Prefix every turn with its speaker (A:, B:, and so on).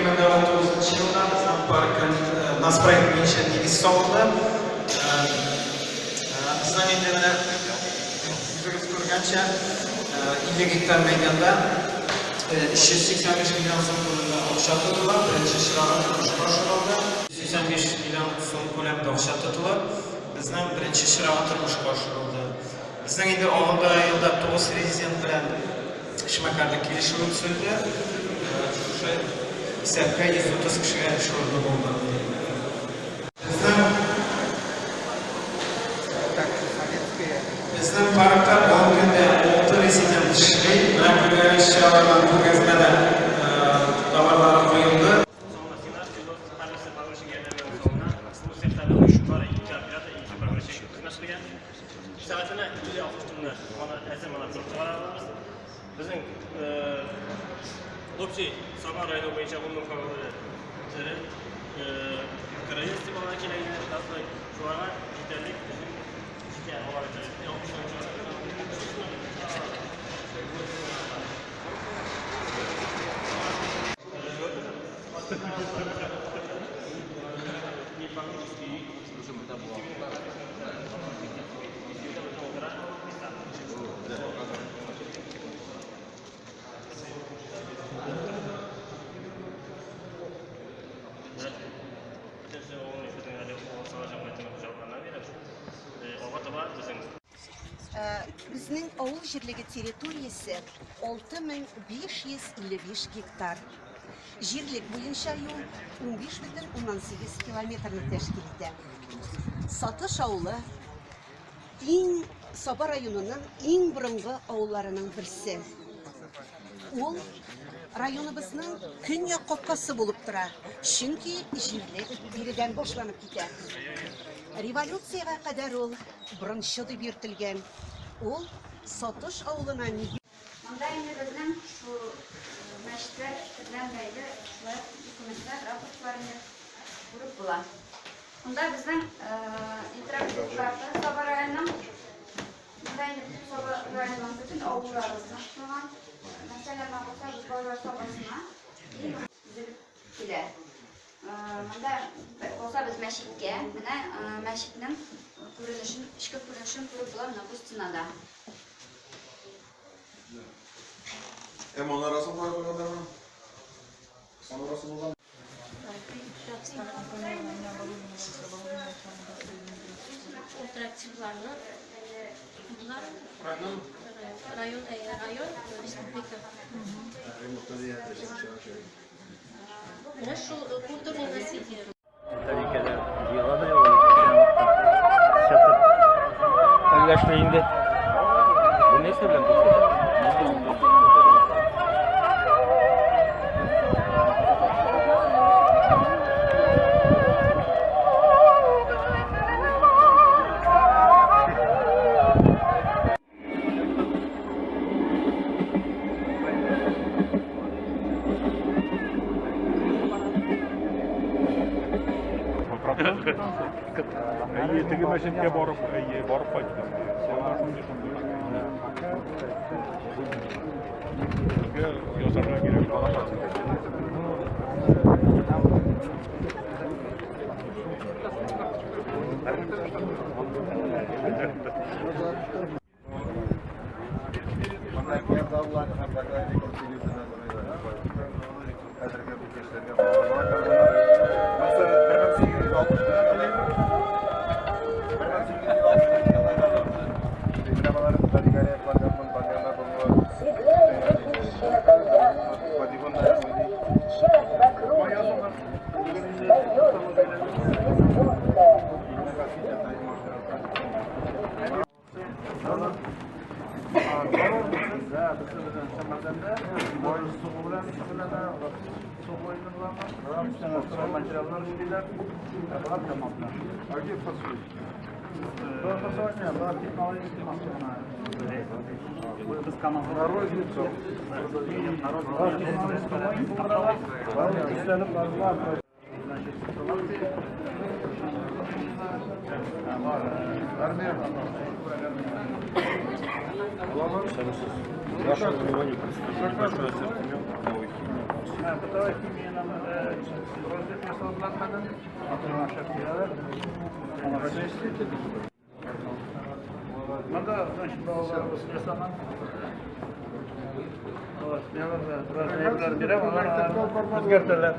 A: 2019 елда безнең паркка нацпроект буенча нигез салынды. Безнең инде менә үзегез күргәнчә, 50 гектар мәйданда 385 миллион сум күләмендә акча тотыла. Беренче чирага тормышка ашырылды. 85 миллион сум күләмендә акча тотыла. Безнең беренче чирага тормышка ашырылды. Безнең инде агымдагы елда 9 резидент белән эшмәкәрлек килешүе төзелде. Шушы исәпкә 130 кешегә эш урыны булды. Безнең Безнең паркта бүгенге көндә алты резидент эшли. Менә күргәнегезчә, аларның күргәзмәдә товарлары куелды.
B: Сәгатенә 50-60 тонна мана әзер мана торып чыгара алабыз. Безнең общий Саба районы буенча 10 мең фавыры тере краец дип алар килә инде, шуларга җитәрлек безнең җитә алар
C: Безнең авыл җирлеге территориясе 6555 гектар. Җирлек буенча юл 15,8 километрны тәшкил итә. Сатыш авылы иң Саба районының иң борынгы авылларының берсе. Ул районыбызның көньяк капкасы булып тора, чөнки җирлек биредән башланып китә. Революциягә кадәр ул Борынчы дип йөртелгән. Ул Сатыш авылына нигез
D: Монда инде безнең шул мәчетләр белән бәйле шулай ук документлар, рапортлар инде күреп була. Монда безнең интерактив карта Саба районының. Монда инде бөтен Саба районының бөтен авыллары урнаштырылган. Мәсәлән, алсак, без Байлар Сабасына төзелеп килә. Монда басабыз мәчеткә. Менә мәчетнең күренешен, эчке күренешен күреп була менә бу стенада.
E: Ә манарасын кая куйганнар моның? Манарасы булган.
F: Интерактивларны болар район, район, республика. Менә шул культурный наследие.
G: Тәлинкәләр җыела да ул чатыр.
H: Әллә инде. Бу нәрсә белән күрсәтә?
I: Әйе, теге мәчеткә барып, әйе, барып кайттым. Анда шундый шундый. Безгә ясарга кирәк. Вашему вниманию представлен небольшой ассортимент новой химии.
J: Менә бытовая химиянең розыск ясадылар хәзер. Матур ашап киләләр. Монда, значит, балаларыбыз ясаган. Вот, мин аларга бераз әйберләр бирәм, алар аларны үзгәртәләр.